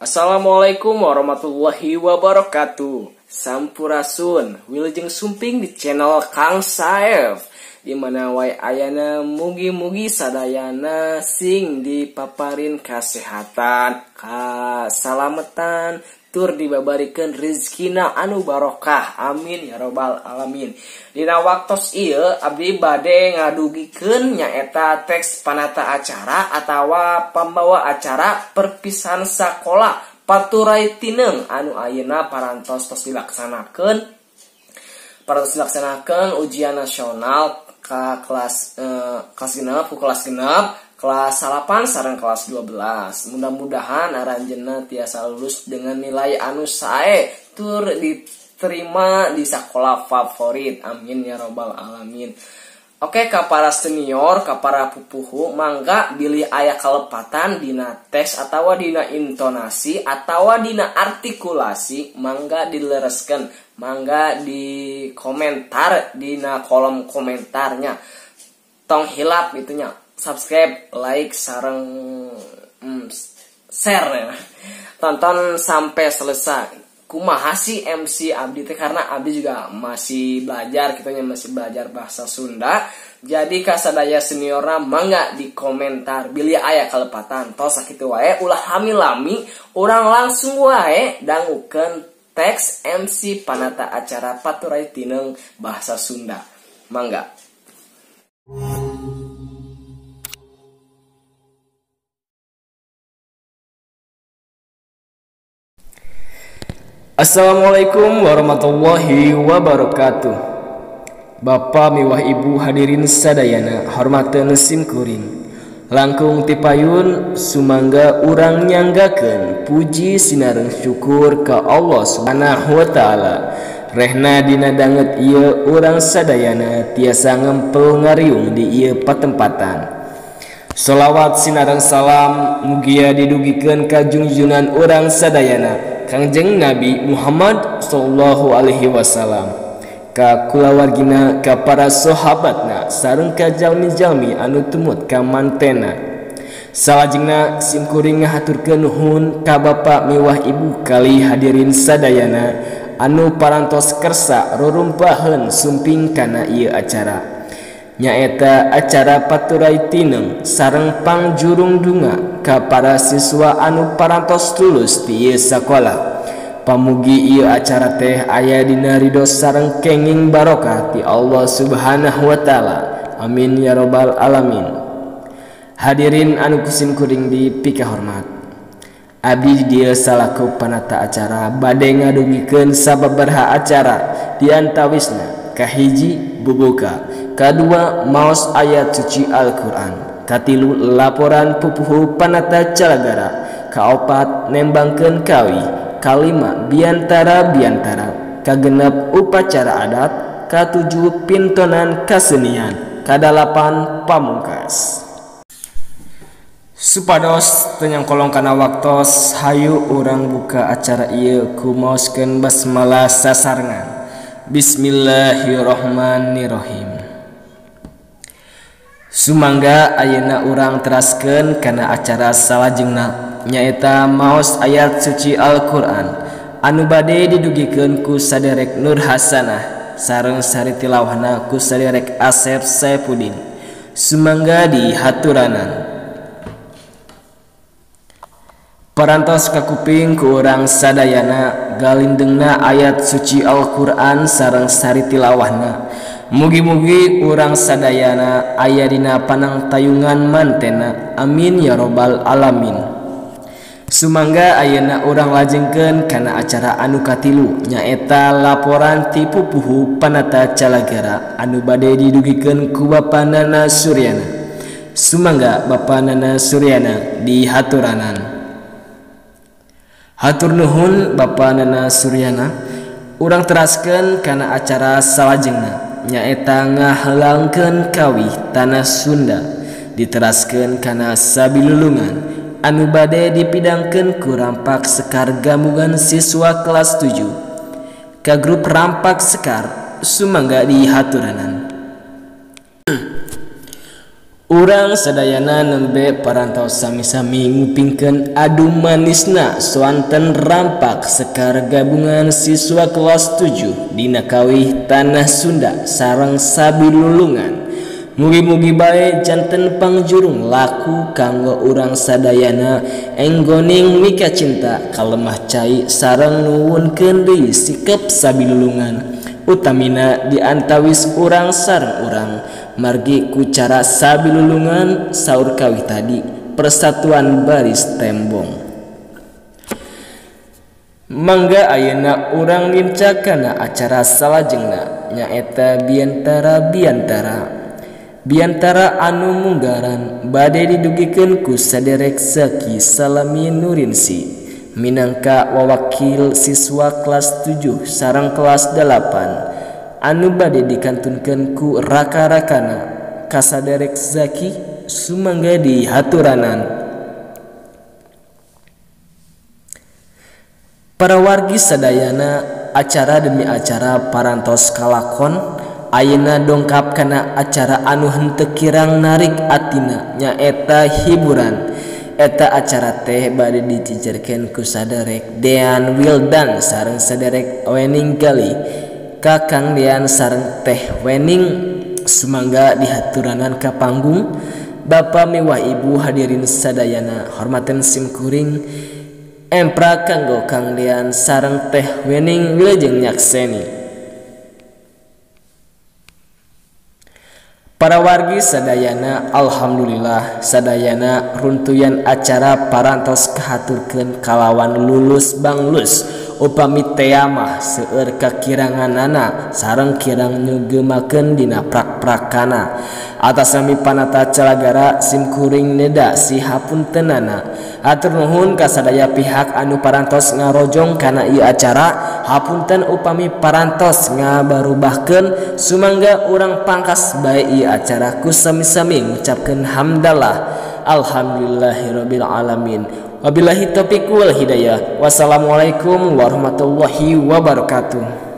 Assalamualaikum warahmatullahi wabarakatuh. Sampurasun, wilujeng sumping di channel Kang Saef. Di mana wae ayana mugi-mugi sadayana sing dipaparin kasehatan, kasalamatan, tur dibabarikeun rizkina anu barokah. Amin ya robbal alamin. Dina waktos ieu abdi bade ngadugikeun nyaeta teks panata acara atawa pambawa acara perpisahan sakola Paturai Tineng anu ayeuna parantos tos dilaksanakeun ujian nasional ka kelas kelas genep ku kelas genep, kelas 8 sareng kelas 12. Mudah-mudahan aranjeunna tiasa lulus dengan nilai anu sae tur diterima di sekolah favorit. Amin ya robbal alamin. Oke, ka para senior, ka para pupuhu, mangga bilih aya kalepatan dina tes atawa dina intonasi atawa dina artikulasi, mangga dilereskeun, mangga di komentar dina kolom komentarnya. Tong hilap itunya, subscribe, like, sareng share ya. Tonton sampai selesai. Kumaha sih MC abdi teh, karena abdi juga masih belajar, kitanya masih belajar bahasa Sunda. Jadi kasadaya seniorna mangga di komentar bilih aya kalepatan. Tos sakitu wae, ulah lami-lami, urang langsung wae dangukeun teks MC panata acara Paturai Tineng bahasa Sunda. Mangga. Assalamualaikum warahmatullahi wabarakatuh. Bapak miwah ibu hadirin sadayana hormateun sim kuring. Langkung tipayun sumangga urang nyanggakeun puji sinareng syukur ka Allah Subhanahu wa taala. Rehna dina danget ieu urang sadayana tiasa ngempel ngariung di ieu patempatan. Sholawat sinareng salam mugia didugikeun ka junjunan urang sadayana Kangjeng Nabi Muhammad sallallahu alaihi wasallam, ka kulawargina, ka para sahabatna sareng ka jalmi-jalmi anu tumut ka mantena. Salajengna simkuring ngahaturkeun nuhun ka bapa miwah ibu kali hadirin sadayana anu parantos kersa rurumpaheun sumping kana ieu acara. Nyaeta acara Paturai Tineng sareng pangjurung dunga ka para siswa anu parantos lulus ti ieu sakola. Pamugi ieu acara teh aya dina ridho sareng kenging barokah ti Allah Subhanahu wa taala. Amin ya robbal alamin. Hadirin anu kusim kuring dipikahormat. Abdi di dieu salaku panata acara bade ngadugikeun sababaraha acara diantawisna kahiji bubuka, kadua maos ayat suci Al-Qur'an, katilu laporan pupuhu panata calagara, kaopat nembangkeun kawi, kalima biantara biantara, kagenep upacara adat, katujuh pintonan kasenian, kadalapan pamungkas. Supados teu nyangkolong kana waktos, hayu urang buka acara ieu ku maoskeun basmalah sasarengan. Bismillahirrahmanirrahim. Sumangga ayeuna urang teraskeun kana acara salajengna nyaeta maos ayat suci Al-Qur'an anu bade didugikeun ku saderek Nur Hasanah sareng sari tilawahna ku saderek Asep Saepudin. Sumangga dihaturanan. Parantos kakuping ku urang sadayana galindengna ayat suci Al-Qur'an sareng sari tilawahna. Mugi-mugi urang sadayana aya dina panangtayungan mantena. Amin ya robbal alamin. Sumangga ayeuna urang lajengkeun kana acara anu katilu nyaeta laporan ti pupuhu panata calagara anu bade didugikeun ku Bapa Nana Suryana. Sumangga Bapa Nana Suryana dihaturanan. Hatur nuhun Bapa Nana Suryana. Urang teraskeun kana acara salajengna nyaeta ngahalangkeun kawih tanah Sunda diteraskeun kana sabilulungan anu bade dipidangkeun ku Rampak Sekar gabungan siswa kelas 7 ka grup Rampak Sekar. Sumangga dihaturanan. Urang sadayana nembe parantos sami-sami ngupingkeun adu manisna swanten rampak sekar gabungan siswa kelas 7 dina kawih Tanah Sunda sareng sabilulungan. Mugi-mugi bae janten pangjurung laku kanggo urang sadayana enggoning mika cinta kalemah cai sareng nuwunkeun deui sikep sabilulungan utamina diantawis urang sareng urang. Margi ku cara sabilulungan saur kawih tadi persatuan baris tembong. Mangga ayeuna urang nincakana acara salajengna nyaeta biantara biantara. Biantara anu munggaran bade didugikeun ku saderek Zaki Salami Nurinsi minangka wawakil siswa kelas 7 sareng kelas 8 anu bade dikantunkeun ku raka-rakana kasaderek Zaki sumangga dihaturanan. Para wargi sadayana acara demi acara parantos kalakon ayeuna dongkap kana acara anu henteu kirang narik atina nyaeta hiburan. Eta acara teh bade dicicerkeun ku saderek Dean Wildan sareng saderek Wening Gali. Kakang Dean sareng Teh Wening sumangga dihaturanan ka panggung. Bapa miwah ibu hadirin sadayana hormaten simkuring empra kanggo Kang Dean sareng Teh Wening wilujeng nyakseni. Para wargi sadayana alhamdulillah sadayana runtuyan acara parantos kahaturkeun kalawan lulus banglus upami tea mah seueur kakiranganana sareng kirang nyugemakeun dina prak-prakana. Atas nami panata calagara simkuring neda sihapuntenana. Hatur nuhun ka sadaya pihak anu parantos ngarojong kana ieu acara. Hapunten upami parantos ngabarubahkeun sumangga urang pangkas bae ieu acara ku sami-sami ngucapkeun hamdalah alhamdulillahirabbil alamin. Wabillahi taufiq wal hidayah. Wassalamualaikum warahmatullahi wabarakatuh.